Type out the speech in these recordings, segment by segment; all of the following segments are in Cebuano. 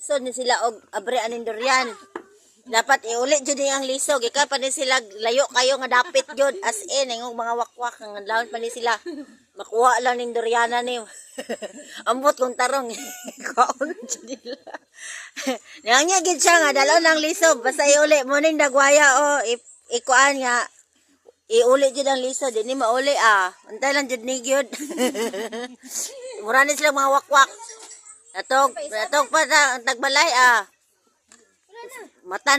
Lisod ni sila og abre aning durian. Dapat iuli jud ni ang liso. Gikan pa ni sila layo kayo nga dapit jud, as in ingong mga wakwak nga laon pa ni sila. Makuha lang ning duriana ni. Ambot kung tarong kaon jud nila. Nangya gid siya nga dalon ang liso, basta iuli mo ning dagwaya o ikuan nga iuli jud ang liso, di ni mauli ah. Antay lang jud ni gyud. Mura ni sila mga wakwak. Natog, natog pa ta ang tagbalay ah. Mata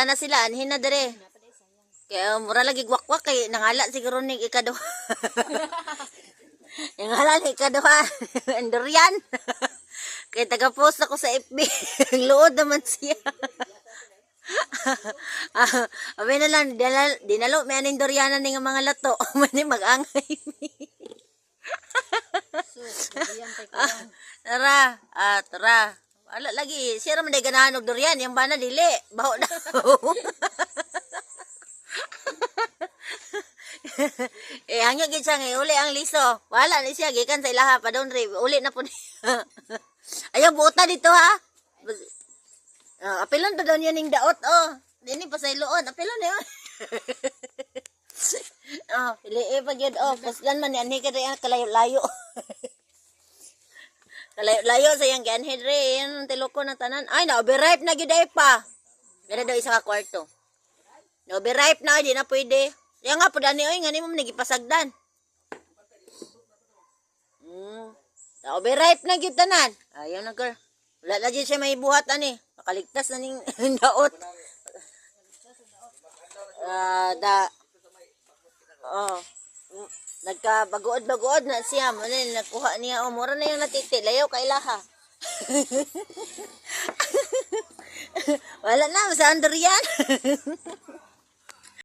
na sila anhin na dire. Kaya mura lagi gwakwak kay nangala siguro ning ikaduha. Nangala ni ikaduha. Ang durian. Kay taga-post ako sa FB. Ang luod naman siya. Ah, abi na lang, dinalo, may aning durianan ni nga mga lato. Mani mag-angay mi. Sus, durian kay Ah, tara, ah, tara. Wala lagi, siya raman day ganahan og durian, yang bana dili, baho na. Eh, hangyo gid siya nga uli ang liso. Wala ni siya gikan sa ilaha pa doon uli na po niya. Ayaw buota dito ha. Ah, apilon pa daw niya ning daot oh. Dini pa sa iloon, apilon niyo. Oh, pili pa gyud oh, puslan man ni anhi ka diri kalayo-layo. Kalayo-layo sa iyang gianhi diri, yan ang tiloko ng tanan. Ay, na overripe na gyud ay pa. Dara daw isa ka kwarto. Na overripe na, di na pwede. Yan nga po dani oy, ngani mo man gipasagdan. Na overripe na gyud tanan. Ayaw na, girl. Wala na gyud siya may buhat ani. Makaligtas na ning daot. Ah, da. Oh. Nagka baguod-baguod na siya. Muna nakuha niya. Oh, mura na yung natiti. Layaw kay laha. Wala na. Sa durian.